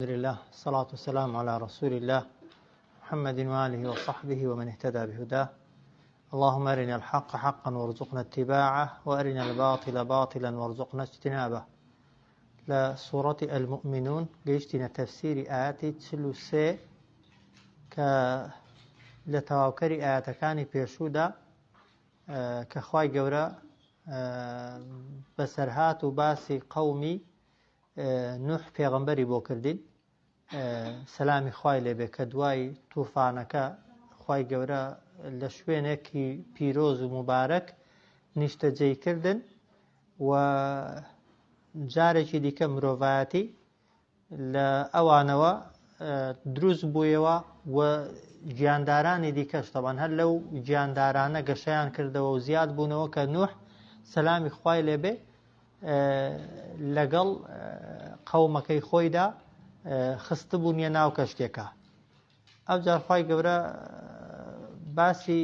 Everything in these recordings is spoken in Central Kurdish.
لله الصلاة والسلام على رسول الله محمد وآله وصحبه ومن اهتدى بهداه اللهم أرنا الحق حقا وارزقنا اتباعه وأرنا الباطل باطلا وارزقنا اجتنابه لە سوڕەتی المؤمنون گەیشتینە تەفسیری ئایەتی 43 کە لە تەواوکەری ئایەتەکانی پێشوودا کە خوای گەورە بەسەرهات و باسی قەومی نوح پێغەمبەری بۆ کردین سەلامی خوای لێبێ کە دوای توفانەکە خوای گەورە لە شوێنێکی پیرۆز و مبارەک نیشتەجێی کردن و جارێکی دیکە مرۆڤایەتی لە ئەوانەوە دروست بوویەوە و گیاندارانی دیکەش تەبان هەر لەو گیاندارانە گەشەیان کردەوە و زیاد بوونەوە کە نوح سەلامی خوای لێبێ لەگەڵ قەومەکەی خۆیدا خستبوونیە ناو کەشتێکە ئەوجار خوای گەورە باسی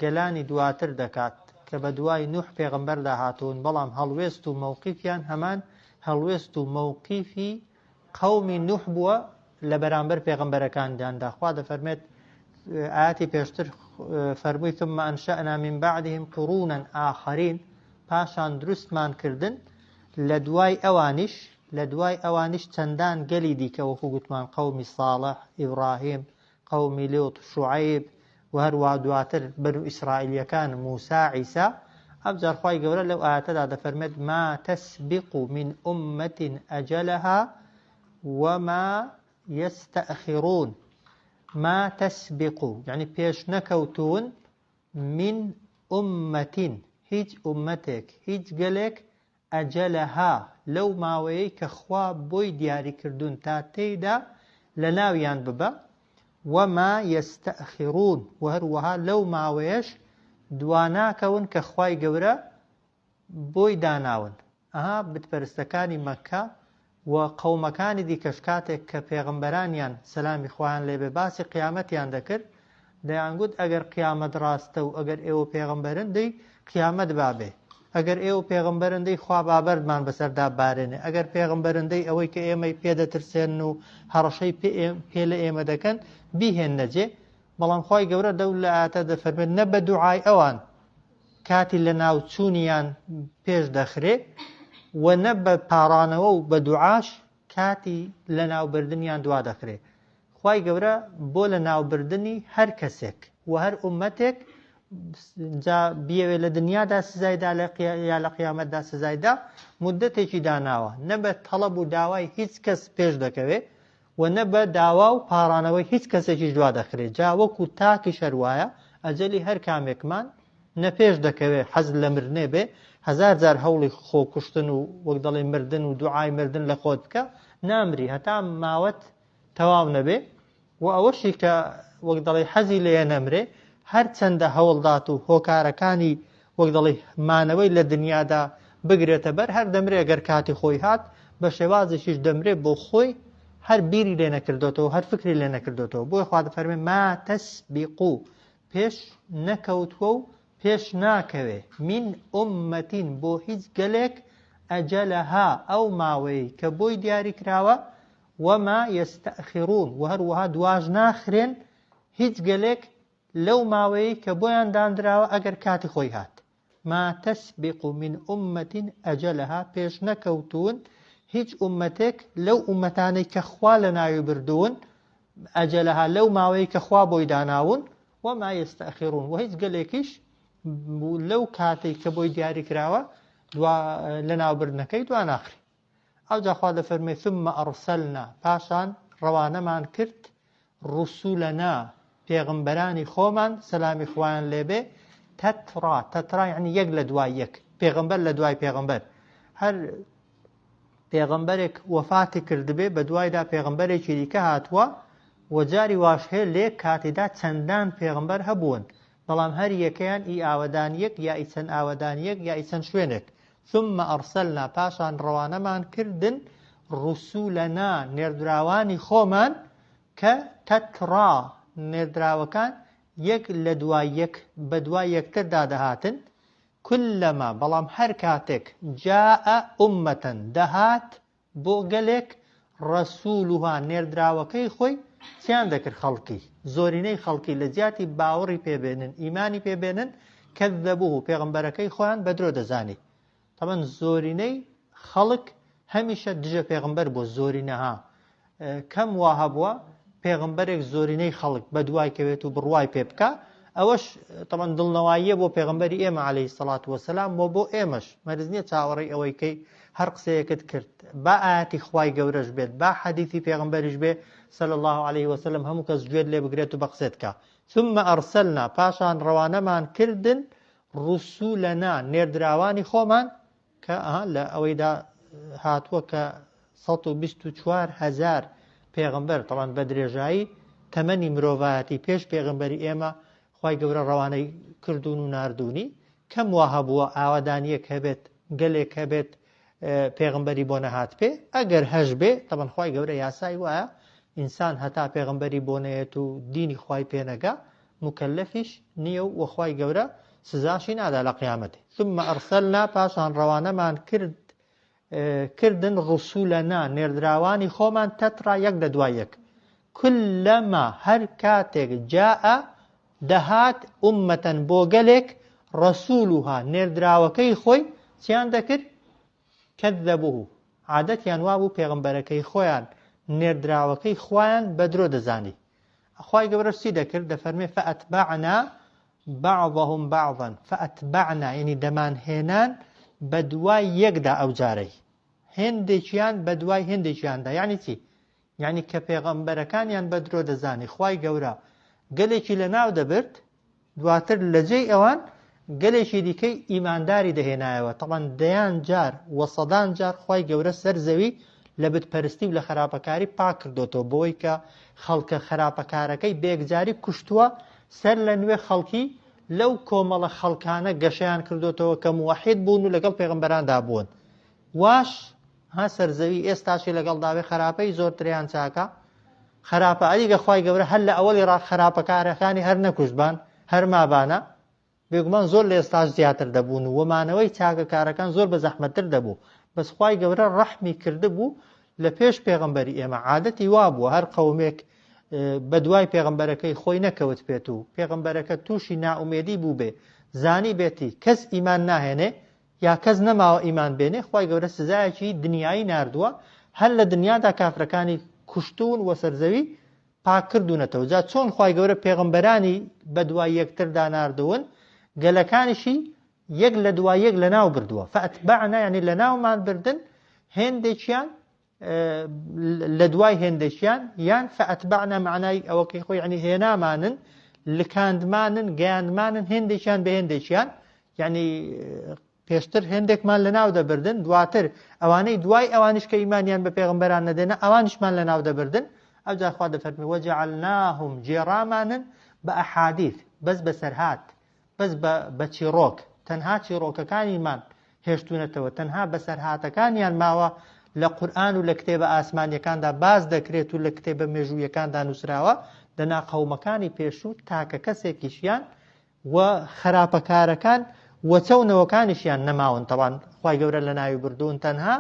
گەلانی دواتر دەکات کە بە دوای نوح پێغەمبەردا هاتوون بەڵام هەڵوێست و مەوقیفیان هەمان هەڵوێست و مەوقیفی قەومی نوح بووە لە بەرامبەر پێغەمبەرەکانداندا خوا دەفەرمێت ئاەتی پێشتر فەرمووی ثم أنشأنا من بعدهم قرونا آخرین پاشان دروستمان کردن لە دوای ئەوانیش لە دوای ئەوانیش چەندان گەلی دیکە وەکو گوتمان قەومی ساڵح، ئیبڕاهیم، قەومی لوط، شوعەیب و هەروەها دواتر بەنو ئیسرائیلیەکان، موسا، عیسا. ئەمجار خوای گەورە لەو ئایەتەدا دەفەرمێت ما تسبق من امة اجلها وما یستأخرون ما تسبق یعنی پێش نەکەوتوون من امة هیچ ئوممەتێک هیچ گەلێک اجلها لەو ماوەیەی کە خوا بۆی دیاری کردوون تا تێیدا لەناویان ببا، وما یستأخرون وە هەروەها لەو ماوەیەش دواناکەون کە خوای گەورە بۆی داناون. ئەها بتپەرستەکانی مەککە و قەومەکانی دیکەش کاتێک کە پێغەمبەرانیان سەلامی خوایان لێ بێ باسی قیامەتیان دەکرد دەیانگوت ئەگەر قیامەت ڕاستە و ئەگەر ئێوە پێغەمبەرن دەی قیامەت با بێ ئەگەر ئێوە پێغەمبەرن دەی خوا با بەردمان بەسەردا بارێنێ ئەگەر پێغەمبەرن دەی ئەوەی کە ئێمەی پێ دەترسێنن و هەڕەشەی پێ لە ئێمە دەکەن بیهێننە جێ بەڵام خوای گەورە دەو لە ئاتە دەفەرمێت نە بە دوعای ئەوان کاتی لەناوچوونیان پێش دەخرێ و نە بە پاڕانەوە و بە دوعاش کاتی لەناوبردنیان دوا دەخرێ. خوای گەورە بۆ لەناوبردنی هەر کەسێک و هەر ئوممەتێک جا بیەوێ لە دنیادا سزای دا یا لە قیامەتدا سزای دا مدەتێکی داناوە نە بە تەڵەب و داوای هیچ کەس پێش دەکەوێ و نە بە داوا و پاڕانەوەی هیچ کەسێکیش دوا دەخرێت جا وەکو تاکیش هەر وایە ئەجەلی هەر کامێکمان نە پێش دەکەوێ حەز لە مردنێ بێ هەزار جار هەوڵی خۆکوشتن و وەک دەڵێ مردن و دوعای مردن لە خۆت بکە نامری هەتا ماوەت تەواو نەبێ و ئەوەشی کە وەک دەڵێ حەزی لێیە نەمرێ هەرچەندە هەوڵدات و هۆکارەکانی وەک دەڵێ مانەوەی لە دنیادا بگرێتە بەر هەر دەمرێ گەر کاتی خۆی هات بە شێوازێکیش دەمرێ بۆ خۆی هەر بیری لێ نەکردۆتەوە هەر فکری لێ نەکردۆتەوە بۆیە خوا دەفەرمێ ما تسبق پێش نەکەوتووە و پێش ناکەوێ من ئوممەتین بۆ هیچ گەلێک ئەجەلەها ئەو ماوەیەی کە بۆی دیاری کراوە وما یستأخرون وە هەروەها دواش ناخرێن هیچ گەلێک لەو ماوەیەی کە بۆیان داندراوە ئەگەر کاتی خۆی هات ما تسبق من امە اجلها پێش نەکەوتوون هیچ ئوممەتێک لەو ئوممەتانەی کە خوا لەناوی بردوون اجلها لەو ماوەیەی کە خوا بۆی داناون وما یستأخرون وە هیچ گەلێکیش لەو کاتەی کە بۆی دیاری کراوە دوا لەناوبردنەکەی دوا ناخرێ ئەوجا خوا دەفەرمێ ثم ارسلنا پاشان ڕەوانەمان کرد رسلنا پێغەمبەرانی خۆمان سەلامی خوایان لێبێ تەترا تەترا یعنی یەک لە دوای یەک پێغەمبەر لە دوای پێغەمبەر هەر پێغەمبەرێک وەفاتی کردبێ بە دوایدا پێغەمبەرێکی دیکە هاتووە و جاری واش هەیە لێک کاتیدا چەندان پێغەمبەر هەبوون بەڵام هەر یەکەیان ئی ئاوەدانیەک یا ئی چەند ئاوەدانیەک یا ئی چەند شوێنێک ثم ارسلنا پاشان ڕەوانەمان کردن رسولنا نێردراوانی خۆمان کە تەتڕا نێردراوەکان یەک لە دوای یەک بە دوای یەکتردا دەهاتن کلما بەڵام هەر کاتێک جاء امة دەهات بۆ گەلێک ڕەسولها نێردراوەکەی خۆی چیان دەکرد خەڵکی زۆرینەی خەڵکی لە جیاتی باوەڕی پێ بێنن ئیمانی پێ بێنن کذبوه پێغەمبەرەکەی خۆیان بە درۆ دەزانی تەبەن زۆرینەی خەڵک هەمیشە دژە پێغمبەر بۆ زۆرینەها کەم وا هەبووە پێغمبەرێک زۆرینەی خەڵک بە دوای کەوێت و بڕوای پێ بکە ئەوەش تەبەن دڵنەواییە بۆ پێغمبەری ئێمە عليه سەڵات وەسەلام بۆ بۆ ئێمەش مەرز نییە چاوەڕێی ئەوەی کەی هەر قسەیەکت کرد با ئاەتی خوای گەورەش بێت با حەدیثی پێغمبەریش بێ صلی الله عليه وسلم هەموو کەس گوێت لێ بگرێت و بە قسێت کا ثم ارسلنا پاشان ڕەوانەمان کردن رسولنا نێردراوانی خۆمان کە ئەها لە ئەوەیدا هاتووە کە 124 هەزار پێغەمبەر تەوان بە درێژایی تەمەنی مرۆڤایەتی پێش پێغەمبەری ئێمە خوای گەورە ڕەوانەی کردوون و ناردوونی کەم وا هەبووە ئاوادانیەک هەبێت گەلێک هەبێت پێغمبەری بۆ نەهات پێ ئەگەر هەش بێ تەبەن خوای گەورە یاسای وایە ئینسان هەتا پێغمبەری بۆ نەیەت و دینی خوای پێنەگا موکەلەفیش نیە و خوای گەورە سزاشی نادا لە قیامەتی ثم ارسلنا پاشان ڕەوانەمان کرد کردن ڕسولەنا نێردراوانی خۆمان تەترا یەک لە دوای یەک كلما هەر کاتێک جاء دەهات ئومەتەن بۆ گەلێک ڕسولها نێردراوەکەی خۆی چیان دەکرد کذبوه عادەتیان وابوو پێغمبەرەکەی خۆیان نێردراوەکەی خوایان بە درۆ دەزانی خوای گەورەش چی دەکرد دەفەرمێ فأتبعنا بعضهم بعضا فأتبعنا یعنی دەمانهێنان بەدوای یەکدا ئەو جارەی هێندێکیان بەدوای هێندێکیاندا یعنی چی یعنی کە پێغەمبەرەکانیان بە درۆ دەزانی خوای گەورە گەلێکی لەناو دەبرد دواتر لە جێی ئەوان گەلێکی دیکەی ئیمانداری دەهێنایەوە، تەبعەن دەیان جار و سەدان جار خوای گەورە سەر زەوی لە بت پەرستی و لە خراپەکاری پاک کردۆتەوە بەوەی کە خەڵکە خراپەکارەکەی بەیەکجاری کوشتووە سەر لە نوێ خەڵکی لەو کۆمەڵە خەڵکانە گەشەیان کردۆتەوە کە موەحید بوون و لەگەڵ پێغەمبەراندا بوون واش ها سەرزەوی ئێستاشی لەگەڵ داوێ خراپەی زۆرتریان چاکە خراپە ئەریگە خوای گەورە هەر لە ئەوەڵی ڕا خراپەکارەکانی هەر نەکوشتبان هەر مابانە بێگومان زۆر لە ئێستاش زیاتر دەبوون و مانەوەی چاکەکارەکان زۆر بە زەحمەتتر دەبوو بەس خوای گەورە ڕەحمی کردبوو لە پێش پێغەمبەری ئێمە عادەتی وابووە هەر قەومێک بە دوای پێغەمبەرەکەی خۆی نەکەوت پێت و پێغەمبەرەکە تووشی نائومێدی بوو بێ زانی بێتی کەس ئیمان ناهێنێ یا کەس نەماوە ئیمان بێنێ خوای گەورە سزایەکی دنیایی ناردووە هەر لە دنیادا کافرەکانی کوشتوون وە سەرزەوی پاک کردوونەتەوە جا چۆن خوای گەورە پێغەمبەرانی بەدوای یەکتردا ناردوون گەلەکانیشی یەک لە دوای یەک لەناو بردووە فأتبعنا یعنی لەناومان بردن هێندێکیان لە دوای هێندێکیان یان فأتبعنا معنای ئەوەکەی خۆی یعنی هێنامانن لکاندمانن گەیاندمانن هێندێکیان بە هێندێکیان یعنی پێشتر هێندێکمان لە ناو دەبردن دواتر ئەوانەی دوای ئەوانیش کە ئیمانیان بە پێغمبەران نەدێنە ئەوانیشمان لە ناو دەبردن ئەوجا خوا دەفەرمی وجعلناهم جێڕامانن بە ئەحادیث بەس بەسەرهات بەس بە بە چیڕۆک، تەنها چیڕۆکەکانیمان هێشتوونەتەوە، تەنها بەسەرهاتەکانیان ماوە لە قورئان و لە کتێبە ئاسمانیەکاندا باس دەکرێت و لە کتێبە مێژوویەکاندا نووسراوە، دەنا قەومەکانی پێشوو تاکە کەسێکیشیان و خراپەکارەکان وەچە و نەوەکانیشیان نەماون تەبان خوای گەورە لەناوی بردوون تەنها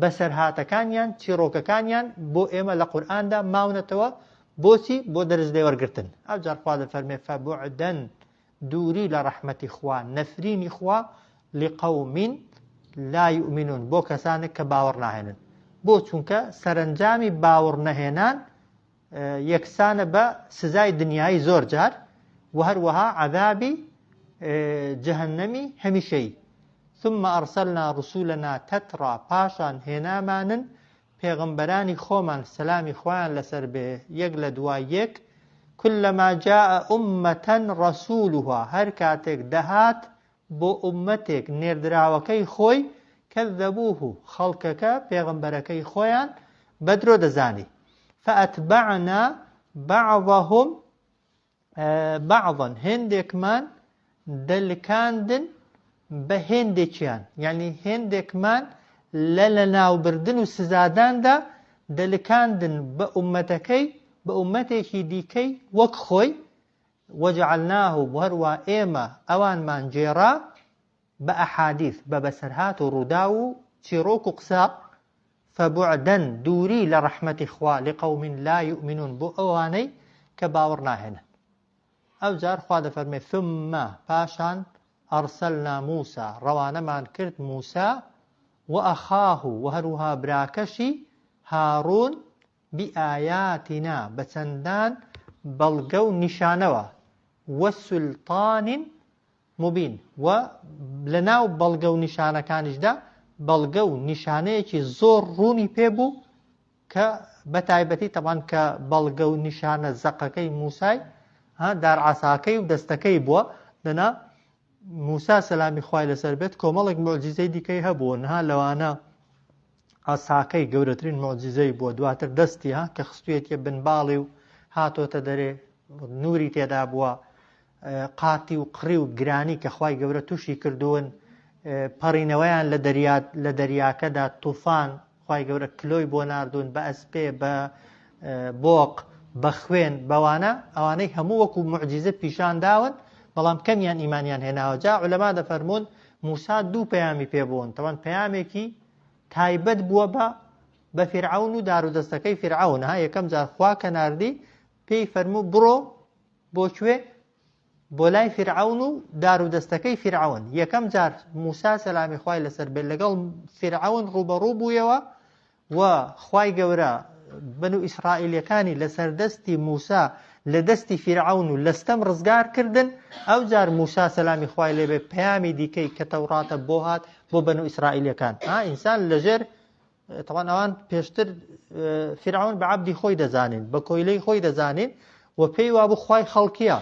بەسەرهاتەکانیان چیڕۆکەکانیان بۆ ئێمە لە قورئاندا ماونەتەوە بۆچی؟ بۆ دەرس لێوەرگرتن. ئەوجار خوا دەفەرمێ فبعدا دووری لە ڕەحمەتی خوا، نەفرینی خوا لقوم لا یؤمنون بۆ کەسانێک کە باوەڕ ناهێنن. بۆ؟ چونکە سەرەنجامی باوەڕ نەهێنان یەکسانە بە سزای دنیایی زۆر جار و هەروەها عەذابی جەهەنەمی هەمیشەیی. ثم ارسلنا رسولنا تترا پاشان هێنامانن پێغەمبەرانی خۆمان سەلامی خوایان لەسەر بێ یەک لە دوای یەک، کلما جاء امە رسولها هەر کاتێک دەهات بۆ ئوممەتێک نێردراوەکەی خۆی، کذبوه خەڵکەکە پێغەمبەرەکەی خۆیان بەدرۆ دەزانی، فاتبعنا بعضهم بعضا هێندێکمان دەلکاندن بە هێندێکیان یعنی هێندێکمان لە لەناوبردن و سزاداندا دەلکاندن بە ئومەتەکەی بە ئومەتێکی دیکەی وەک خۆی وجعلناه هەروە ئێمە ئەوانمان گێڕا بە ئەحادیث بە بەسەرهات و ڕووداو و چیڕۆک و قسە. فبعدا دووری لە ڕەحمەتی خوا لقوم لا یؤمنون بۆ ئەوانەی کە باوەڕ ناهێنن. ئەوجار خوا دەفەرمێ ثم پاشان ارسلنا موسی ڕەوانەمان کرد موسی وأخاه وهەروها براکەشی هارون بآیاتنا بە چەندان بەڵگە و نیشانەوە وسلطان مبین و لەناو بەڵگە و نیشانەکانیشدا بەڵگە و نیشانەیەکی زۆر ڕوونی پێ بوو کە بە تایبەتی تەبان کە بەڵگە و نیشانە زەقەکەی موسای ها دارعاساکەی و دەستەکەی بووە دەنا موسا سەلامی خوای لەسەر بێت کۆمەڵێک موعجیزەی دیکەی هەبوون ها لەوانە عەساکەی گەورەترین موعجیزەی بووە دواتر دەستی ها کە خستویەتیە بن باڵی و هاتۆتە دەرێ نوری تێدا بووە قاتی و قڕی و گرانی کە خوای گەورە تووشی کردوون پەڕینەوەیان لە دەریا لە دەریاکەدا توفان خوای گەورە کلۆی بۆ ناردوون بە ئەسپێ بە بۆق بە خوێن بەوانە ئەوانەی هەموو وەکو معجزە پیشان داون بەڵام کەمیان ئیمانیان هێناوە جا عولەما دەفەرموون موسا دوو پەیامی پێ بوون تەوان پەیامێکی تایبەت بووە بە بە فیرعەون و دارودەستەکەی فیرعەون ها یەکەم جار خوا کە ناردی پێی فەرموو بڕۆ بۆ کوێ بۆ لای فیرعەون و دارودەستەکەی فیرعەون یەکەم جار موسا سەلامی خوای لەسەر بێت لەگەڵ فیرعەون ڕووبەڕوو بوویەوە و خوای گەورە بەنو ئیسرائیلەکانی لەسەر دەستی موسا لە دەستی فیرعەون و لە ستەم ڕزگار کردن ئەوجار موسا سەلامی خوای لێبێ پەیامی دیکەی کە تەوراتە بۆ هات بۆ بەنو ئیسرائیلەکان ها ئینسان لەژێر تەوان ئەوان پێشتر فیرعەون بە عەبدی خۆی دەزانین بە کۆیلەی خۆی دەزانین و پێی وابوو خوای خەڵکیە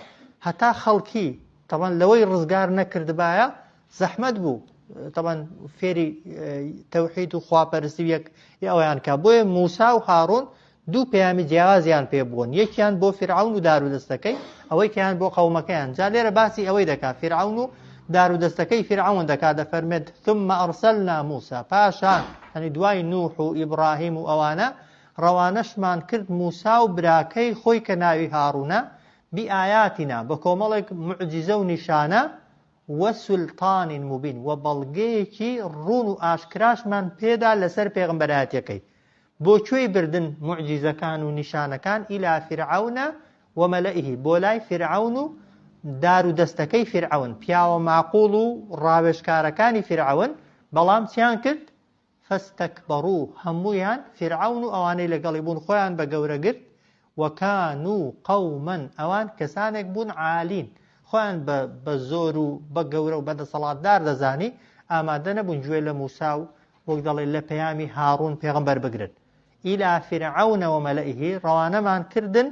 هەتا خەڵکی تەوان لەوەی ڕزگار نەکردبایە زەحمەت بوو تەوان فێری تەوحید و خواپەرستی و یەک ئەویان کا بۆیە موسا و هاڕون دوو پەیامی جیاوازیان پێ بوون یەکیان بۆ فیرعەون و دارودەستەکەی ئەوەی کەیان بۆ قەومەکەیان جا لێرە باسی ئەوەی دەکا فیرعەون و دارودەستەکەی فیرعەون دەکا دەفەرمێت ثم ارسلنا موسى پاشان یعنی دوای نوح و ئیبراهیم و ئەوانە ڕەوانەشمان کرد موسا و براکەی خۆی کە ناوی هاڕونە بئایاتنا بە کۆمەڵێک معجزە و نیشانە وسلطان مبین و بەڵگەیەکی ڕوون و ئاشکراشمان پێدا لەسەر پێغەمبەرایەتیەکەی بۆ کوێی بردن موعجیزەکان و نیشانەکان الی فرعون وملئه بۆ لای فیرعەون و دار و دەستەکەی فیرعەون پیاوە ماقوڵ و ڕاوێژکارەکانی فیرعەون بەڵام چیان کرد فاستکبروا هەموویان فیرعەون و ئەوانەی لەگەڵی بوون خۆیان بە گەورە گرت وکانوا قوما ئەوان کەسانێک بوون عالین خۆیان بە بە زۆر و بە گەورە و بە دەسەڵاتدار دەزانی ئامادە نەبوون گوێ لە موسا و وەک دەڵێ لە پەیامی هاڕوون پێغەمبەر بگرن الی فرعون وملئه ڕەوانەمان کردن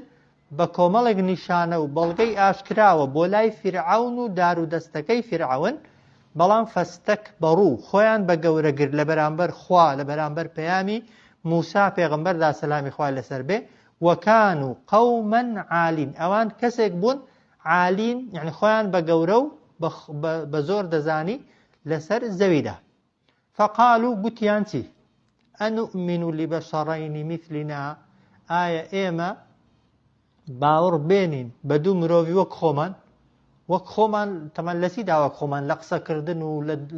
بە کۆمەڵێک نیشانە و بەڵگەی ئاشکراوە بۆ لای فیرعەون و دارودەستەکەی فیرعەون، بەڵام فاستکبروا خۆیان بە گەورە گرت لە بەرامبەر خوا لە بەرامبەر پەیامی موسا پێغەمبەردا سەلامی خوای لەسەر بێ، وکانوا قوما عالین ئەوان کەسێک بوون عالین یعنی خۆیان بە گەورە و بە زۆر دەزانی لەسەر زەویدا. فقالوا گوتیان چی؟ انومن لبشرین مثلنا ئایا ئێمە باوەڕ بێنین بە دوو مرۆڤی وەک خۆمان وەک خۆمان تەمان لە چیدا وەک خۆمان لە قسەکردن و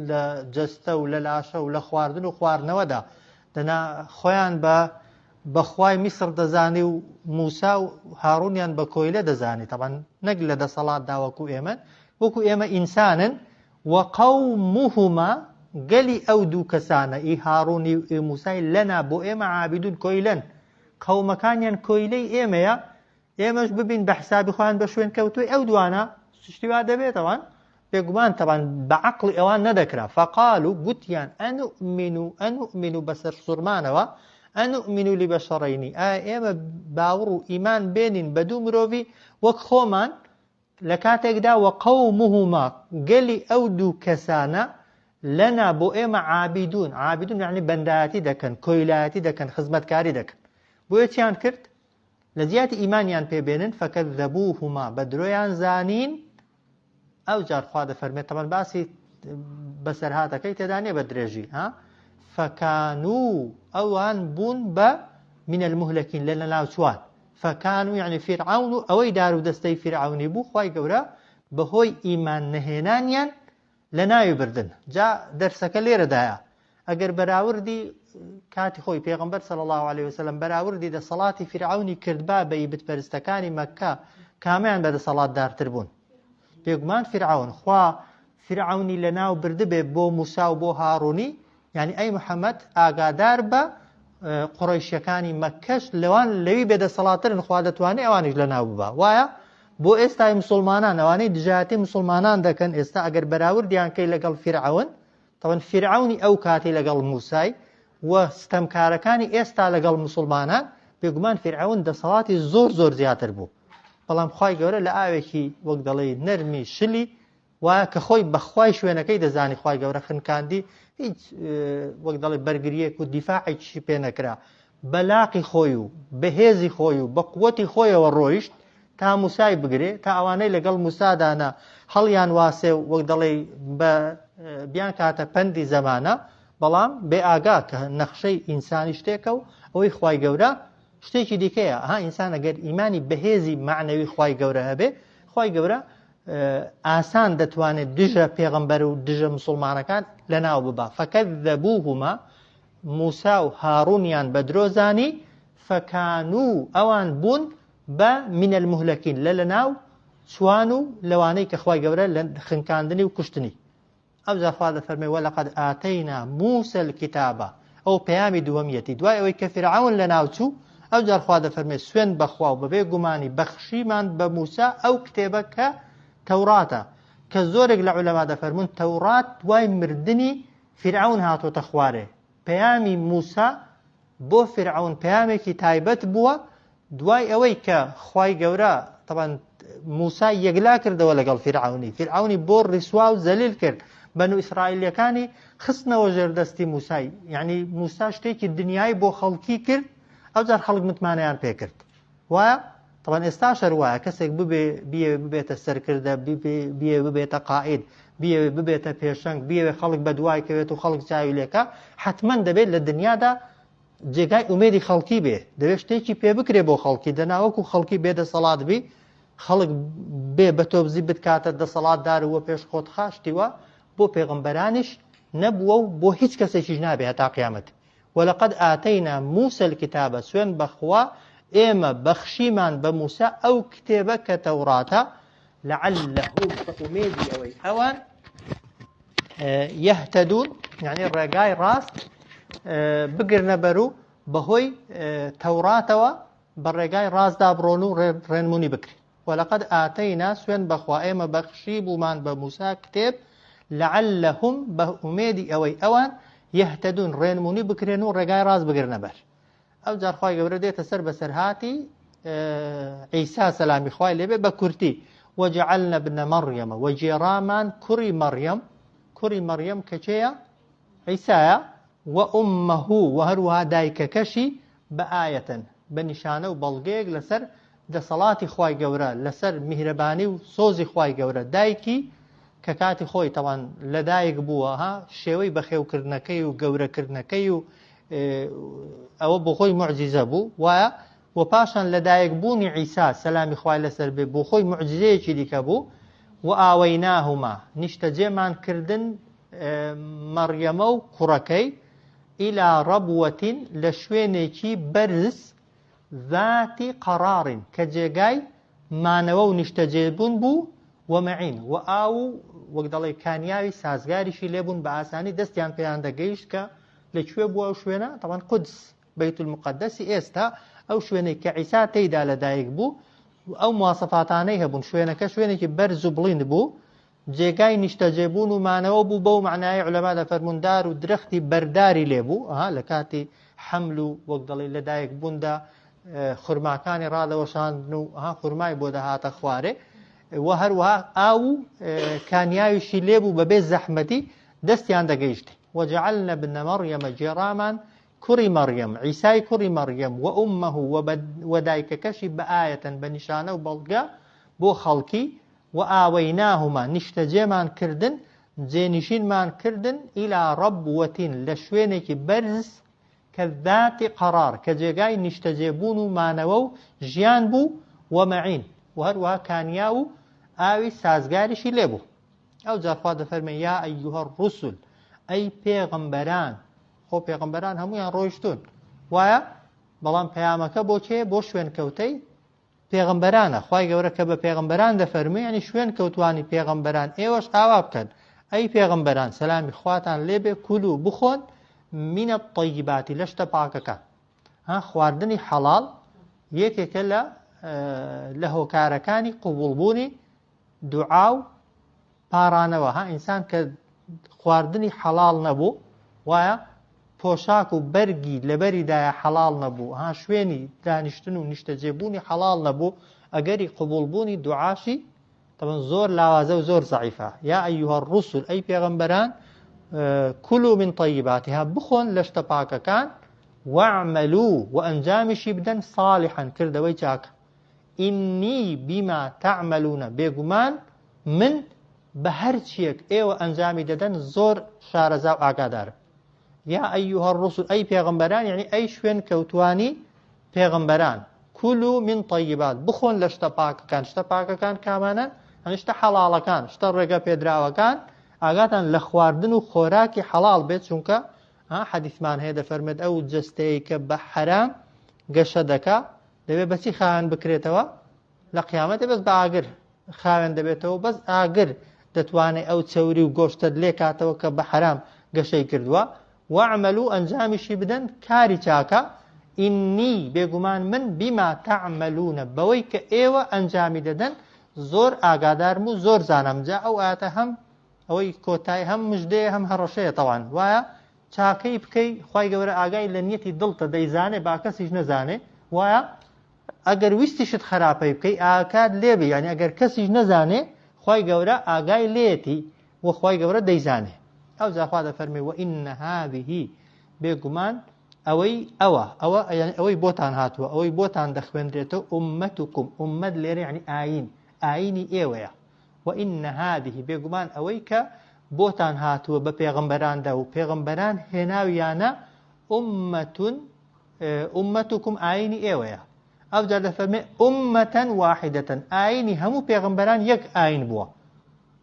لە جەستە و لە لاشە و لە خواردن و خواردنەوەدا دەنا خۆیان بە بەخوای میسر دەزانی و موسا و هاڕونیان بە کۆیلە دەزانی تەبان نەک لە دەسەڵاتدا وەکو ئێمە وەکو ئێمە ئینسانن وقومهما گەلی ئەو دوو کەسانە ئی هاڕونی و ئی موسای لنا بۆ ئێمە عابدون کۆیلەن قەومەکانیان کۆیلەی ئێمەیە ئێمەش ببین بە حسابی خۆیان بە شوێن کەوتوی ئەو دوانە شتی وا دەبێتەوان بێگومان تەبان بە عەقڵی ئەوان نەدەکرا فقالوا گوتیان ئەنومین و ئەنومین و بەسەر سوڕمانەوە ئەنومین و لبەشەڕینی ئایا ئێمە باوەڕ و ئیمان بێنین بە دوو مرۆڤی وەک خۆمان لە کاتێکدا وقومهما گەلی ئەو دوو کەسانە لنا بۆ ئێمە عابدون عابدون یعنی بەندایەتی دەکەن کۆیلایەتی دەکەن خزمەتکاری دەکەن بۆیە چیان کرد لە جیاتی ئیمانیان پێ بێنن فکذبوهما بە درۆیان زانین ئەو جار خوا دەفەرمێت تەبەن باسی بەسەرهاتەکەی تێدا نییە بە درێژی ها فکانو ئەوان بوون بە من المهلكين لە لەناوچوان فکانو یعنی فیرعەون و ئەوەی دار و دەستەی فیرعەونی بوو خوای گەورە بەهۆی ئیمان نەهێنانیان لەناوی بردن جا دەرسەکە لێرەدایە. ئەگەر بەراوردی کاتی خۆی پێغەمبەر صلی اللە علیە وسلم بەراوردی دەسەڵاتی فیرعەونی کردبا بە ئی بتپەرستەکانی مەککە کامیان بە دەسەڵاتدارتر بوون؟ بێگومان فیرعەون. خوا فیرعەونی لەناو بردبێ بۆ موسا و بۆ هاڕونی، یعنی ئەی محەممەد ئاگادار بە قوڕەیشیەکانی مەککەش لەوان لەوی بێدەسەڵاترن خوا دەتوانێ ئەوانیش لەناو ببا وایە بۆ ئێستای مسلمانان ئەوانەی دژایەتی مسلمانان دەکەن ئێستا ئەگەر بەراوردیان کەی لەگەڵ فیرعەون تەوەن فیرعەونی ئەو کاتی لەگەڵ موسای و ستەمکارەکانی ئێستا لەگەڵ مسلمانان بێگومان فیرعەون دەسەڵاتی زۆر زۆر زیاتر بوو بەڵام خوای گەورە لە ئاوێکی وەک دەڵێی نەرمی شلی وایە کە خۆی بەخوای شوێنەکەی دەزانی خوای گەورە خنکاندی هیچ وەک دەڵێ بەرگریەک و دیفاعێکیشی پێ نەکرا بەلاقی خۆی و بەهێزی خۆی و بە قوتی خۆیەوە ڕۆیشت تا موسای بگرێ تا ئەوانەی لەگەڵ موسادانە هەڵیان واسێ و وەک دەڵێ بە بیان کاتە پەندی زەمانە بەڵام بێ ئاگا کە نەخشەی ئینسانی شتێکە و ئەوەی خوای گەورە شتێکی دیکەیە ها ئینسان ئەگەر ئیمانی بەهێزی مەعنەوی خوای گەورە هەبێ خوای گەورە ئاسان دەتوانێت دژە پێغەمبەر و دژە مسلمانەکان لەناو ببا فەکەذەبوهما موسا و هاڕونیان بە درۆزانی فەکانو ئەوان بوون بە من المهلكين لە لەناو چوان و لەوانەی کە خوای گەورە لە خنکاندنی و کوشتنی ئەوجا خوا دەفەرمێ ولقد آتینا موسی الکتاب ئەو پەیامی دووەمیەتی دوای ئەوەی کە فیرعەون لەناو چوو ئەوجار خوا دەفەرمێ سوێند بەخوا و بەبێ گومانی بەخشیمان بە موسا ئەو کتێبە کە تەوراتە کە زۆرێک لە عولەما دەفەرموون تەورات دوای مردنی فیرعەون هاتۆتە خوارێ پەیامی موسا بۆ فیرعەون پەیامێکی تایبەت بووە دوای ئەوەی کە خوای گەورە تەبان موسای یەکلا کردەوە لەگەڵ فیرعەونی فیرعەونی بۆ ڕیسوا و زەلیل کرد بەنو ئیسرائیلیەکانی خستنەوە ژێر دەستی موسای یعنی موسا شتێکی دنیای بۆ خەڵکی کرد ئەوجار خەڵک متمانەیان پێکرد وایە طبعا ئێستا شەر وایە کەسێک ببێ بیەوێ ببێتە سەرکردە بیەوێ ببێتە قائید بیەوێ ببێتە پێشەنگ بیەوێ خەڵک بە دوای کەوێت و خەڵک چاوی لێکا حتمما دەبێت لە دنیادا جێگای ئومێدی خەڵکی بێ دەبێت شتێکی پێ بکرێ بۆ خەڵکی دەنا وەکو خەڵکی بێ دەسەڵات بی خەڵک بێ بە تۆبزی بتکاتە دەسەڵاتدار وە پێش خۆت خاشتیوە بۆ پێغەمبەرانیش نەبووە و بۆ هیچ کەسێکیش نابێ هەتا قیامەت ولقد آتینا موسی الکتاب سوێن بەخوا ئێمە بەخشیمان بە موسا ئەو کتێبە کە تەوراتە لعلهم بە ئومێدی ئەوەی ئەوان یهتدون یعنی ڕێگای ڕاست بگرنە بەر و بەهۆی تەوراتەوە بە ڕێگای ڕاستدا بڕۆن و ڕێنمونی بکرێت ولقد آتینا سوێن بەخوا ئێمە بەخشی بوومان بە موسا کتێب لعلهم بە ئومێدی ئەوەی ئەوان یهتدون ڕێنمونی بکرێن و ڕێگای ڕاست بگرنە بەر ئەوجار خوای گەورە دێتە سەر بەسەرهاتی عیسا سەلامی خوای لێبێ بە کورتی وجعلنا ابن مریم وجێڕامان کوڕی مەڕیەم کوڕی مەڕیەم کە کێیە عیسایە وأمه و هەروەها دایکەکەشی بە ئایەتن بە نیشانە و بەڵگەیەک لەسەر دەسەڵاتی خوای گەورە لەسەر میهرەبانی و سۆزی خوای گەورە دایکی کە کاتی خۆی تەوان لەدایک بووە ها شێوەی بەخێوکردنەکەی و گەورەکردنەکەی و ئەوە بۆ خۆی معجزە بوو وایە و پاشان لەدایک بوونی عیسا سەلامی خوای لەسەر بێ بۆ خۆی معجزەیەکی دیکە بوو و ئاوەیناهما نیشتەجێمان کردن مەڕیەمە و کوڕەکەی ئیلا ڕەبوەتین لە شوێنێکی بەرز ذاتی قەڕاڕین کە جێگای مانەوە و نیشتەجێبوون بوو و معین و ئاو و وەک دەڵێ کانیاوی سازگاریشی لێبوون بە ئاسانی دەستیان پێیان دەگەیشت کە لە کوێ بووە ئەو شوێنە تەوان قودس بەیت المقدسی ئێستا ئەو شوێنەی کە عیسا تێیدا لەدایک بوو ئەو مواسەفاتانەی هەبوون شوێنەکە شوێنێکی بەرز و بڵیند بوو جێگای نیشتەجێبوون و مانەوە بوو بەو مەعنایەی عولەما دەفەرموون دار و درەختی بەرداری لێ بوو ئەها لە کاتی حەمل و وەک دەڵێی لەدایک بووندا خورماکانی ڕادەوەشاندن و ئەها خورمای بۆ دەهاتە خوارێ و هەروەها ئاو و کانیاویشی لێ بوو بەبێ زەحمەتی دەستیان دەگەیشت وجعلنا ابن مریم گێڕامان کوڕی مەڕیەم، عیسای کوڕی مەڕیەم، وأمه و دایکەکەشی بە ئایەتەن بە نیشانە و بەڵگە بۆ خەڵکی، وآوەیناهما نیشتەجێمان کردن، جێنشینمان کردن، الی ربوة لە شوێنێکی بەرز کە ذات قرار کە جێگای نیشتەجێبوون و مانەوە و ژیان بوو، ومعین و هەروەها کانیاو و ئاوی سازگاریشی لێ بوو. ئەوجا خوا دەفەرمێ، یا ایها الرسل ئەی پێغەمبەران. خۆ پێغەمبەران هەموویان ڕۆیشتوون وایە؟ بەڵام پەیامەکە بۆ کێ؟ بۆ شوێنکەوتەی پێغەمبەرانە، خوای گەورە کە بە پێغەمبەران دەفەرموێ یانی شوێن کەوتوانی پێغەمبەران ئێوەش ئاوا بکەن، ئەی پێغەمبەران سەلامی خواتان لێبێ کولو بخۆن من الطیبات لە شتە پاکەکان. ها خواردنی حەڵاڵ یەکێکە لە لە هۆکارەکانی قبوڵبوونی دوعا و پاڕانەوە ها ئینسان کە خواردنی حەڵاڵ نەبوو وایە پۆشاک و بەرگی لەبەریدایە حەڵاڵ نەبوو ها شوێنی دانیشتن و نیشتەجێبوونی حەڵاڵ نەبوو ئەگەری قبوڵبوونی دوعاشی طبعا زۆر لاوازە و زۆر زەعیفە یا ئەیها الرسل ئەی پێغەمبەران كلوا من طيباتها بخۆن لە شتە پاکەکان واعملوا و ئەنجامیشی بدەن صالحا کردەوەی چاکە ئینی بما تعملون بێگومان من بە هەرچیەک ئێوە ئەنجامی دەدەن زۆر شارەزا و ئاگادارم. یا ایها الرسل ئەی پێغەمبەران یعنی ئەی شوێن کەوتوانی پێغەمبەران کولو من طیبات بخۆن لە شتە پاکەکان شتە پاکەکان کامانەن یعنی شتە حەڵاڵەکان شتە ڕێگە پێدراوەکان ئاگاتان لە خواردن و خۆراکی حەڵاڵ بێت چونکە حەدیثمان هەیە دەفەرمێت ئەو جەستەیە کە بە حەرام گەشە دەکا دەبێت بەچی خاوێن بکرێتەوە لە قیامەتێ بەس بە ئاگر خاوێن دەبێتەوە بەس ئاگر دەتوانێت ئەو چەوری و گۆشتەت لێکاتەوە کە بە حەرام گەشەی کردووە واعملوا ئەنجامیشی بدەن کاری چاکە ئینی بێگومان من بما تعملون بەوەی کە ئێوە ئەنجامی دەدەن زۆر ئاگادارم و زۆر زانام جا ئەو ئاەتە هەم ئەوەی کۆتای هەم مژدەیە هەم هەڕەشەیە تەوان وایە چاکەی بکەی خوای گەورە ئاگای لە نیەتی دڵتە دەیزانێ با کەسیش نەزانێ وایە ئەگەر ویستیشت خراپەی بکەی ئاکات لێبێ یعنی ئەگەر کەسیش نەزانێ خوای گەورە ئاگای لێتی و خوای گەورە دەیزانێ ئەو جاخوا دەفەرمێ وئین هذه بێگومان ئەوەی ئەوە ئەوە یعنی ئەوەی بۆتان هاتووە ئەوەی بۆتان دەخوێنرێتەوە ئومەتکم ئومەت لێرە یعنی ئاین ئاینی ئێوەیە وان هذه بێگومان ئەوەی کە بۆتان هاتووە بە پێغەمبەراندا و پێغەمبەران هێناویانە امة امتكم ئاینی ئێوەیە ئەوجا دەفەرمێ امة واحدة ئاینی هەموو پێغەمبەران یەک ئاین بووە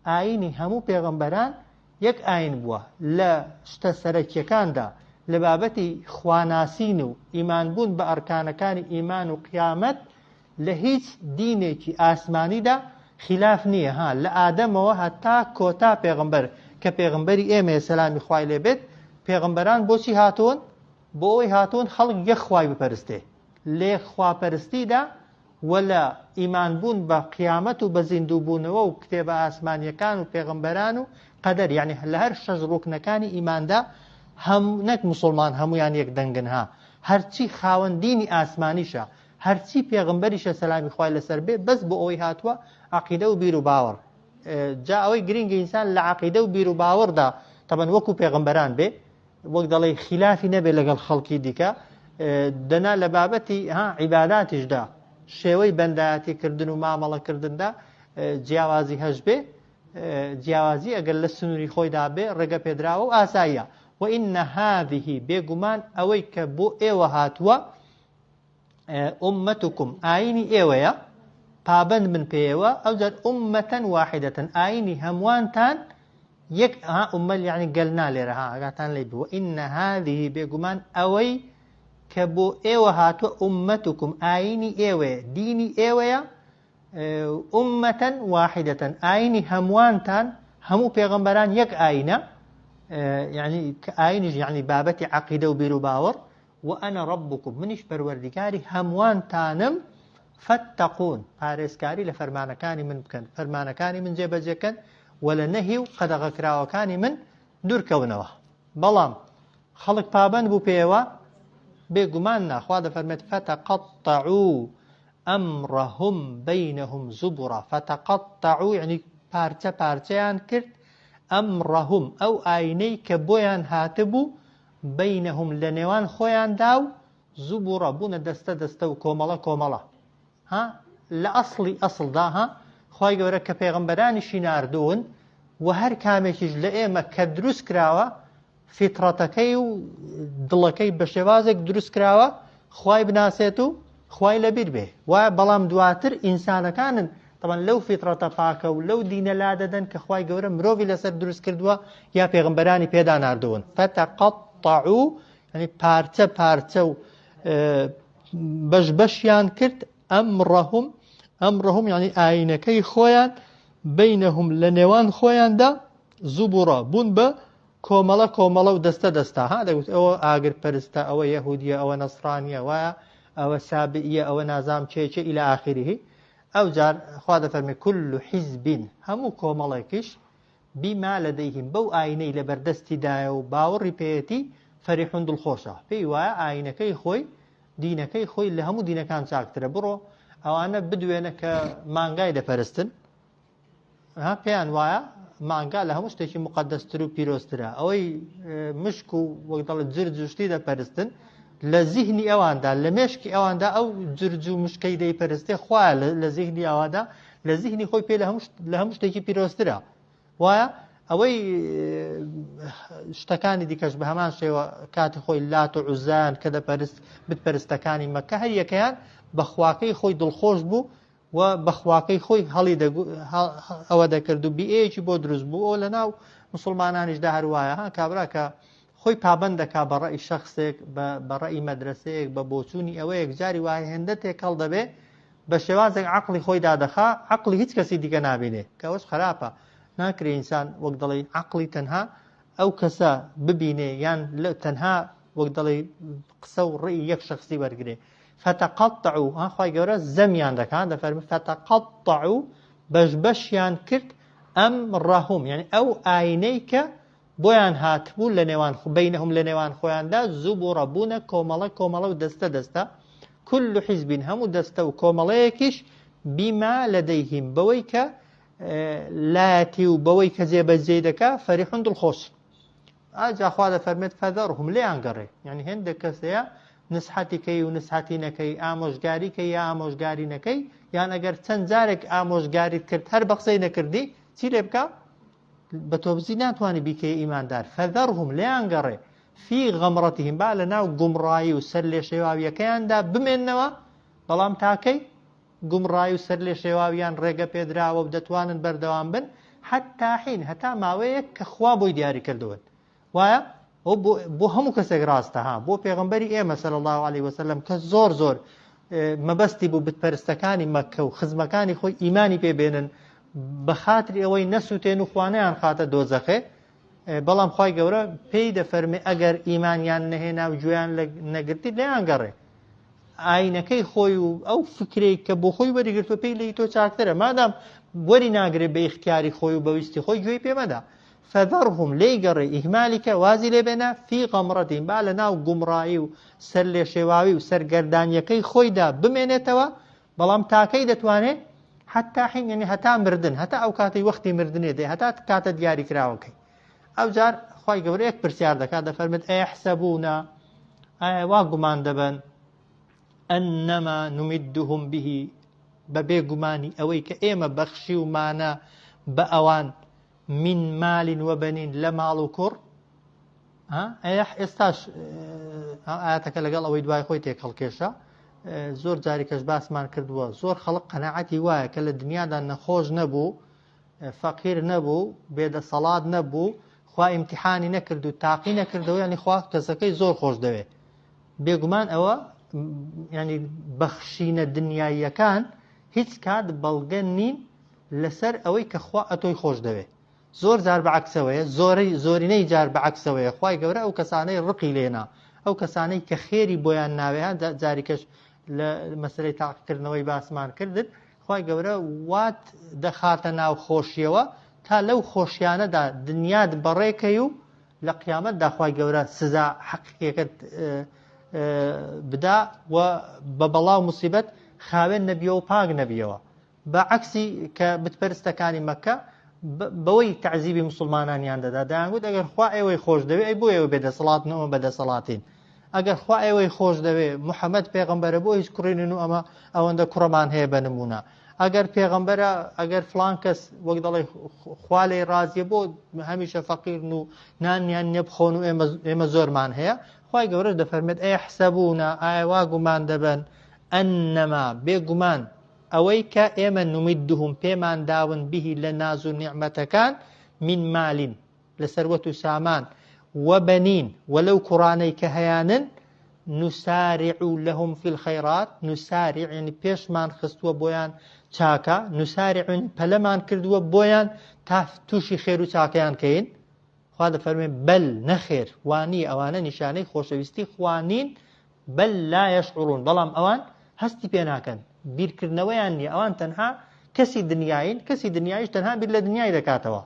ئاینی هەموو پێغەمبەران یەک ئاین بووە لە شتە سەرەکیەکاندا لە بابەتی خواناسین و ئیمانبوون بە ئەرکانەکانی ئیمان و قیامەت لە هیچ دینێکی ئاسمانیدا خیلاف نییە ها لە ئادەمەوە هەتا کۆتا پێغەمبەر کە پێغەمبەری ئێمەیە سەلامی خوای لێ بێت پێغەمبەران بۆچی هاتوون بۆ ئەوەی هاتوون خەڵک یەک خوای بپەرستێ لە یەک خواپەرستیدا و لە ئیمانبوون بە قیامەت و بە زیندووبوونەوە و کتێبە ئاسمانیەکان و پێغەمبەران و قەدەر یعنی لە هەر شەش ڕوکنەکانی ئیماندا هەم نەک مسلمان هەمویان یەک دەنگن ها هەرچی خاوەن دینی ئاسمانیشە هەرچی پێغەمبەریشە سەلامی خوای لەسەر بێ بەس بۆ ئەوەی هاتووە عقیدە و بیر و باوەڕ جا ئەوەی گرنگە ئینسان لە عقیدە و بیر و باوەڕدا تەبەن وەکو پێغەمبەران بێ وەک دەڵێ خلافی نەبێ لەگەڵ خەڵکی دیکە دەنا لە بابەتی ها عیباداتیشدا شێوەی بەندایەتی کردن و مامەڵەکردندا جیاوازی هەش بێ جیاوازی ئەگەر لە سنووری خۆیدا بێ ڕێگە پێدراوە و ئاساییە وإن هذه بێگومان ئەوەی کە بۆ ئێوە هاتووە ئوممەتکم ئاینی ئێوەیە پابەند بن پێیەوە ئەوجار ئوممەتەن واحدەتەن ئاینی هەمووانتان یەک ها ئوممە یعنی گەل نا لێرە ها ئاگاتان لێ بوو ئین هذه بێگومان ئەوەی کە بۆ ئێوە هاتووە ئوممەتکم ئاینی ئێوەیە دینی ئێوەیە ئوممەتەن واحدەتەن ئاینی هەمووانتان هەموو پێغەمبەران یەک ئاینە یعنی کە ئاینیش یعنی بابەتی عقیدە و بیر و باوەڕ وأنا ربکم منیش پەروەردیگاری هەمووانتانم فاتقون پارێزکاری لە فەرمانەکانی من بکەن فەرمانەکانی من جێبەجێکەن و لە نەهی و قەدەغەکراوەکانی من دوورکەونەوە بەڵام خەڵک پابەند بوو پێوە بێگومان ناخوا دەفەرمێت فتقطعوا أمرهم بينهم زبرا فتقطعوا یعنی پارچە پارچەیان کرد أمرهم ئەو ئاینەی کە بۆیان هاتبوو بینهم لە نێوان خۆیاندا و زبرا بوونە دەستە دەستە و کۆمەڵە کۆمەڵە ها لە ئەسڵی ئەسڵدا ها خوای گەورە کە پێغەمبەرانیشی ناردوون و هەر کامێکیش لە ئێمە کە دروست کراوە فیتڕەتەکەی و دڵەکەی بە شێوازێک دروست کراوە خوای بناسێت و خوای لەبیر بێ وایە بەڵام دواتر ئینسانەکانن تەبەن لەو فیتڕەتە پاکە و لەو دینە لا دەدەن کە خوای گەورە مرۆڤی لەسەر دروست کردووە یا پێغەمبەرانی پێدا ناردوون فتقطعوا. فتەقەطعوا یعنی پارچە پارچە و بەش بەشیان کرد ئەمڕەهم ئەمڕەهم یعنی ئاینەکەی خۆیان بینەهم لە نێوان خۆیاندا زوبڕا بوون بە کۆمەڵە کۆمەڵە و دەستە دەستە ها دەگوت ئەوە ئاگر پەرستە ئەوە یەهودیە ئەوە نەسرانیە وایە ئەوە سابئیە ئەوە نازام چێچێ ئیلە ئاخریه ئەو جار خوا دەفەرمێ کل حیزب هەموو کۆمەڵێکیش بما لدیهم بەو ئاینەی لە بەردەستیدایە و باوەڕی پێیەتی فەریحون دڵخۆشە پێی وایە ئاینەکەی خۆی دینەکەی خۆی لە هەموو دینەکان چاکترە بڕۆ ئەوانە بدوێنە کە مانگای دەپەرستن ها پێیان وایە مانگا لە هەموو شتێکی مقدەستر و پیرۆزترە ئەوەی مشک و وەک دەڵێ جرج و شتی دەپەرستن لە زیهنی ئەواندا لە مێشکی ئەواندا ئەو جرج و مشکەی دەیپەرستێ خوایە لە زیهنی ئەواندا لە زیهنی خۆی پێ لە هەموو شتێکی پیرۆزترە وایە ئەوەی شتەکانی دیکەش بە هەمان شێوە کاتی خۆی لات و عوزایان کە دەپەرست بتپەرستەکانی مەکە هەر یەکەیان بەخواکەی خۆی دڵخۆش بوو و بە خواکەی خۆی هەڵی ئەوە دەکرد و بیئەیەکی بۆ دروست بوو ئەو لەناو مسلمانانیشدا هەر وایە ها کابرا کە خۆی پابند دەکا بە ڕەئی شخصێک بە ڕەئی مەدرسەیەک بە بۆچوونی ئەوەیەک جاری وایە هێندە تێکەڵ دەبێ بە شێوازێک عقلی خۆی دادەخا عقلی هیچ کەسی دیکە نابینێ کە ئەوەش خراپە ناکرێ ئینسان وەک دەڵێ عقلی تەنها ئەو کەسە ببینێ یان تەنها وەک دەڵێ قسە و ڕێی یەک شخصی وەرگێ فتقطعوا ها خوای گەورە زەمیان دەکات دەفەرموو فتقطعوا بەش بەشیان کرد ئەمرهم یعنی ئەو ئاینەی کە بۆیان هاتبوو لە نێوان بینهم لە نێوان خۆیاندا زوبڕە بوونە کۆمەڵە کۆمەڵە و دەستە دەستە كل حزب هەموو دەستە و کۆمەڵەیەکیش بما لديهم بەوەی کە لایەتی و بەوەی کە جێبەجێی دەکا فەریحون دڵخۆش ئاجا خوا دەفەرمێت فذرهم لێیان گەڕێ یعنی هێندێک کەس هەیە نسحەتی کەی و نسحەتی نەکەی ئامۆژگاری کەی یا ئامۆژگاری نەکەی یان ئەگەر چەند جارێک ئامۆژگاریت کرد هەر بە قسەی نەکردی چی لێ بکە بە تۆبزی ناتوانانی بیکەی ئیماندار فذرهم لێیان گەڕێ فی غەمڕەتهم با لە ناو گومڕایی و سەر لێشێواویەکەیاندا بمێننەوە بەڵام تاکەی گومڕایی و سەرلێشێواویان ڕێگە پێدراوە و دەتوانن بەردەوام بن حتا حین هەتا ماوەیەک کە خوا بۆی دیاری کردوون وایە ئەو بۆ هەموو کەسێک ڕاستە ها بۆ پێغمبەری ئێمە صلی الله علیه وسلم کە زۆر زۆر مەبەستی بوو بتپەرستەکانی مەککە و خزمەکانی خۆی ئیمانی پێ بێنن بە خاتری ئەوەی نەسووتێن و خوانیان خاتە دۆزەخێ بەڵام خوای گەورە پێی دەفەرمێ ئەگەر ئیمانیان نەهێنا و گوێیان نەگرتی لێیان گەڕێ ئاینەکەی خۆی و ئەو فکرەی کە بۆ خۆی وەریگرتووە پێی لێی تۆ چاکترە مادام وەری ناگرێ بە ئیختیاری خۆی و بەویستی خۆی گوێی پێمەدا فذرهم لێی گەڕێ ئیهمالی کە وازی لێ بێنە فی غەمڕەتین با لە ناو گومڕایی و سەر لێشێواوی و سەرگەردانیەکەی خۆیدا بمێنێتەوە بەڵام تاکەی دەتوانێت حتا حین یعنی هەتا مردن هەتا ئەو کاتەی وەختی مردنێ دێ هەتا کاتە دیاری کراوەکەی ئەو جار خی گەورە یەک پرسیار دەکات دەفەرمێت ئەیحسەبوونە ئایا وا گومان دەبن ئەنەما نمدهم به بە بێ گومانی ئەوەی کە ئێمە بەخشی و مانە بە ئەوان من مال وبنین لە ماڵ و کوڕ ئەیح ئێستاش ئاەتەکە لەگەڵ ئەوەی دوای خۆی تێکهەڵکێشە زۆر جارێکەش باسمان کردووە زۆر خەڵک قەنەعەتی وایە کە لە دنیادا نەخۆش نەبوو فەقیر نەبوو بێدەسەڵات نەبوو خوا ئیمتحانی نەکرد و تاقی نەکردەوە ینی خوا کەسەکەی زۆر خۆش دەوێت بێگومان ئەوە ینی بەخشینە دنیاییەکان هیچ کات بەڵگە نین لەسەر ئەوەی کە خوا ئەتۆی خۆش دەوێت زۆر جار بە عەکسەوەیە زۆرەی زۆرینەی جار بە عەکسەوەیە خوای گەورە ئەو کەسانەی ڕقی لێنا ئەو کەسانەی کە خێری بۆیان ناوێ جاریکەش لە مەسەلەی تاقیکردنەوەی باسمان کردن خوای گەورە وات دەخاتە ناو خۆشیەوە تا لەو خۆشیانەدا دنیات بەڕێکەی و لە قیامەتدا خوای گەورە سزا حەقیقیەکەت بدا و بە بەڵا و مصیبەت خاوێن نەبیەوە و پاک نەبیەوە بە عەکسی کە بتپەرستەکانی مەککە بەوەی تەعزیبی موسڵمانانیان دەدا دەیانگوت ئەگەر خوا ئێوەی خۆش دەوێ ئەی بۆ ئێوە بێدەسەڵاتن و ئەمە بەدەسەڵاتین ئەگەر خوا ئێوەی خۆش دەوێ محەممەد پێغەمبەرە بۆ هیچ کوڕینن و ئەمە ئەوەندە کوڕەمان هەیە بە نمونە ئەگەر پێغەمبەرە ئەگەر فلان کەس وەک دەڵێ خوا لێی ڕازیە بۆ هەمیشە فەقیرن و نانیان نییە بخۆن و ئێمە زۆرمان هەیە خوای گەورەش دەفەرمێت ئەی حسەبوونە ئایا وا گومان دەبەن ئەنەما بێگومان ئەوەی کە ئێمە نمدهم پێمان داون به لە ناز و نیعمەتەکان من مال لە سەروەت و سامان. وبنین وە لەو کوڕانەی کە هەیانن نسارع لهم فی الخیرات نسارع یعنی پێشمان خستووە بۆیان چاکە نسارع پەلەمان کردووە بۆیان تا تووشی خێر و چاکەیان کەین خوا دەفەرمێ بەل نەخێر وانی ئەوانە نیشانەی خۆشەویستی خوانین بل لا یشعرون بەڵام ئەوان هەستی پێ ناکەن بیرکردنەوەیان نییە ئەوان تەنها کەسی دنیاین کەسی دنیایش تەنها بیر لە دنیای دەکاتەوە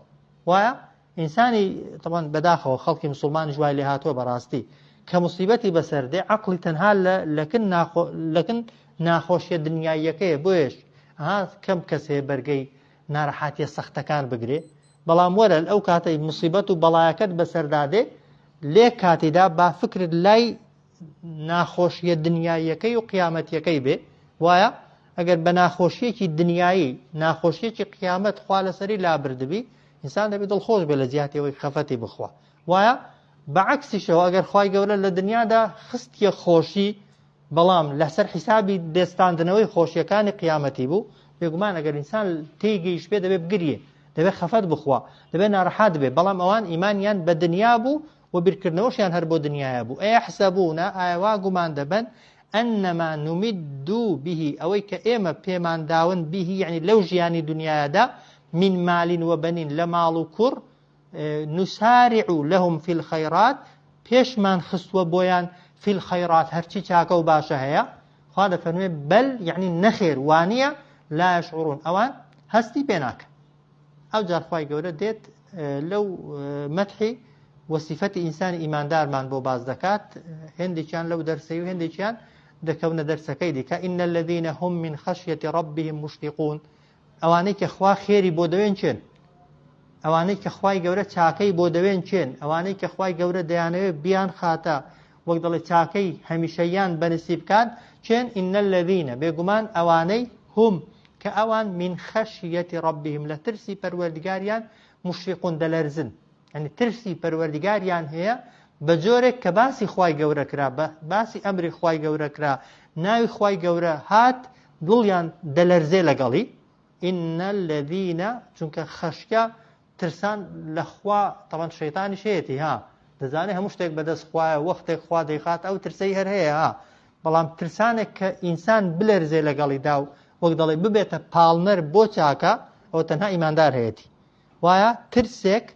وایە ئینسانی تەبعەن بەداخەوە خەڵکی مسوڵمانیش وای لێ هاتووە بەڕاستی کە موسیبەتی بەسەر دێ عەقڵی تەنها لە لەکن ناخۆ لەکن ناخۆشیە دنیاییەکەیە بۆیەش ها کەم کەس هەیە بەرگەی ناڕەحاتیە سەختەکان بگرێ بەڵام وەرە ئەو کاتەی موسیبەت و بەڵایەکەت بەسەردا دێ لێ کاتیدا با فکرت لای ناخۆشیە دنیاییەکەی و قیامەتیەکەی بێ وایە ئەگەر بە ناخۆشیەکی دنیایی ناخۆشیەکی قیامەت خوا لەسەری لابردبی ئینسان دەبێ دڵخۆش بێ لە جیاتی ئەوەی خەفەتی بخوا وایە بەعەکسیشەوە ئەگەر خوای گەورە لە دنیادا خستیە خۆشی بەڵام لەسەر حیسابی دەستاندنەوەی خۆشیەکانی قیامەتی بوو بێگومان ئەگەر ئینسان تێگەیش بێ دەبێ بگریێ دەبێ خەفەت بخوا دەبێ ناڕەحات بێ بەڵام ئەوان ئیمانیان بە دنیا بوو و بیرکردنەوەشیان هەر بۆ دنیایە بوو ئەیحسەبوونە ئایا وا گومان دەبەن أنما نمد به ئەوەی کە ئێمە پێمان داون به یعنی لەو ژیانی دنیادا من مال وبنین لە ماڵ و کوڕ نسارع لهم فی الخیرات پێشمان خستووە بۆیان فی الخیرات هەرچی چاکە و باشە هەیە خوا دەفەرموێ بل یعنی نەخێر وانییە لا یشعرون ئەوان هەستی پێ ناکەن ئەوجار خوای گەورە دێت لەو مەدحی وسیفەتی ئینسانی ئیماندارمان بۆ باس دەکات هێندێکیان لەو دەرسەی و هێندێکیان دەکەونە دەرسەکەی دیکە إن الذين هم من خشية ربهم مشفقون ئەوانەی کە خوا خێری بۆ دەوێن کێن ئەوانەی کە خوای گەورە چاکەی بۆ دەوێن کێن ئەوانەی کە خوای گەورە دەیانەوێت بیان خاتە وەک دەڵێ چاکەی هەمیشەیان بەنسیب بکات کێن إن الذين بێگومان ئەوانەی هم کە ئەوان من خشية ربهم لە ترسی پەروەردگاریان مشفقون دەلەرزن یعنی ترسی پەروەردگاریان هەیە بە جۆرێک کە باسی خوای گەورە کرا بە باسی ئەمری خوای گەورە کرا ناوی خوای گەورە هات دڵیان دەلەرزێ لەگەڵی إن الذين چونکە خەشیە ترسان لە خوا تەبەن شەیتانیش هەیەتی ها دەزانێ هەموو شتێک بەدەست خوایە وەختێک خوا دەیخات ئەو ترسەی هەر هەیە ها بەڵام ترسانێک کە ئینسان بلەرزێ لەگەڵیدا و وەک دەڵێ ببێتە پاڵنەر بۆ چاکە ئەوە تەنها ئیماندار هەیەتی وایە ترسێک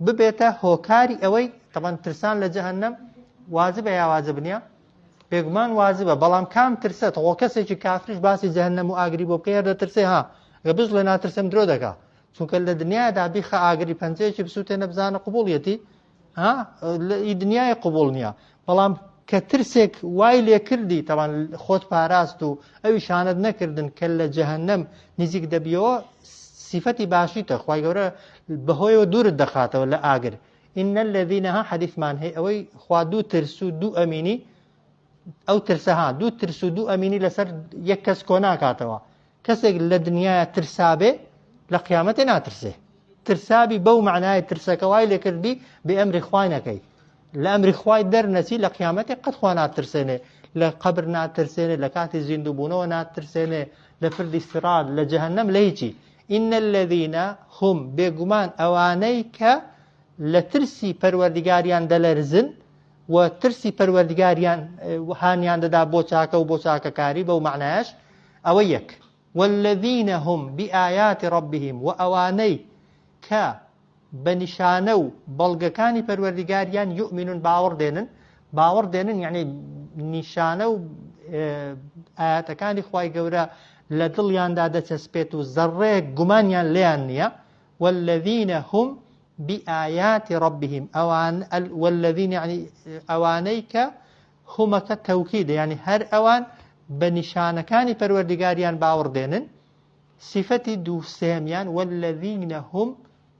ببێتە هۆکاری ئەوەی تەبەن ترسان لە جەهەنەم واجبە یا واجب نییە بێگومان واجبە بەڵام کام ترسە تۆ کەسێکی کافریش باسی جەهەنەم و ئاگری بۆ بکەی هەر دەترسێ ها گە بژڵێ ناترسم درۆ دەکا چونکە لە دنیادا بیخە ئاگری پەنجەیەکی بسووتێنە بزانە قبوڵیەتی ها لە دنیای قبوڵ نییە بەڵام کە ترسێک وای لێ کردی تەوان خۆت پاراست و ئەوی شانت نەکردن کە لە جەهەنەم نزیک دەبیەوە سیفەتی باشیتە خوای گەورە بەهۆیەوە دوورت دەخاتەوە لە ئاگر إن الذين ها حەدیثمان هەیە ئەوەی خوا دوو ترس و دوو ئەمینی ئەو ترسە ها دوو ترس و دوو ئەمینی لەسەر یەک کەس کۆ ناکاتەوە کەسێک لە دنیاە ترسابێ لە قیامەتێ ناترسێ ترسابی بەو معنای ترسەکە وای لێکردبی بێ ئەمری خوای نەکەی لە ئەمری خوای دەرنەچی لە قیامەتێ قەت خوا ناترسێنێ لە قەبر ناترسێنێ لە کاتی زیندووبوونەوە ناترسێنێ لە پردی سرات لە جەهەنەم لە هیچی إن الذين هم بێگومان ئەوانەی کە لە ترسی پەروەردگاریان دەلەرزن و ترسی پەروەردگاریان هانیان دەدا بۆ چاکە و بۆ چاکەکاری بەو معنایش ئەوە یەک والذین هم بآیات ربهم و ئەوانەی کە بە نیشانە و بەڵگەکانی پەروەردگاریان یؤمنون باوەڕ دێنن باوەڕ دێنن یعنی نیشانە و ئاەتەکانی خوای گەورە لە دڵیاندا دەچەسپێت و زەڕێک گومانیان لێیان نییە والذین هم بآیات ربهم ئەوان والذین یعنی ئەوانەی کە همەکە تەوکیدە یعنی هەر ئەوان بە نیشانەکانی پەروەردگاریان باوەڕ دێنن سیفەتی دوو سێمیان والذین هم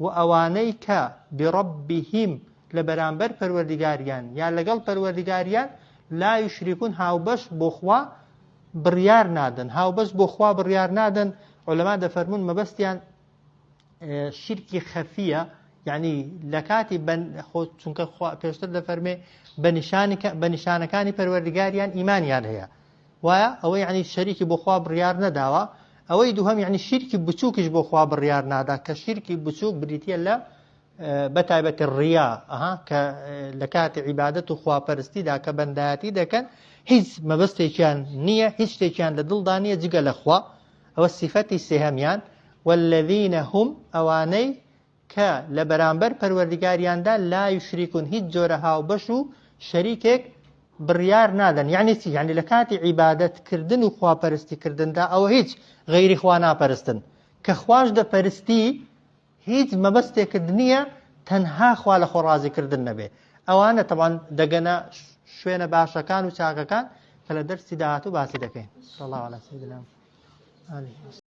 و ئەوانەی کە بربهم لە بەرامبەر پەروەردگاریان یا لەگەڵ پەروەردگاریان لا یشرکون هاوبەش بۆ خوا بڕیار نادەن هاوبەش بۆ خوا بڕیار نادەن عولەما دەفەرموون مەبەستیان شیرکی خەفیە یعنی لە کاتی بن خۆ چونکە پێشتر دەفەرمێ بە نیشانەکانی پەروەردگاریان ئیمانیان هەیە وایە ئەوە یعنی شەریکی بۆ خوا بڕیار نەداوە ئەوەی دووهەم یعنی شیرکی بچووکیش بۆ خوا بڕیار نادا کە شیرکی بچووک بریتە لە بە تایبەتی ڕیا ئەها کە لە کاتی عیبادەت و خواپەرستیدا کە بەندایەتی دەکەن هیچ مەبەستێکیان نییە هیچ شتێکیان لە دڵدا نییە جگە لە خوا ئەوە سیفەتی سێهەمیان والذین هم ئەوانەی کە لە بەرامبەر پەروەردگاریاندا لا یشریکون هیچ جۆرە هاوبەش و شەریکێک بڕیار نادەن یعنی چی یعنی لە کاتی عیبادەت کردن و خواپەرستی کردندا ئەوە هیچ غەیری خوا ناپەرستن کە خواش دەپەرستی هیچ مەبەستێکت نییە تەنها خوا لە خۆ ڕازی کردن نەبێ ئەوانە تەبان دەگەنە شوێنە باشەکان و چاکەکان کە لە دەرسی داهاتوو باسی دەکەین صلی الله علی سیدنا آله.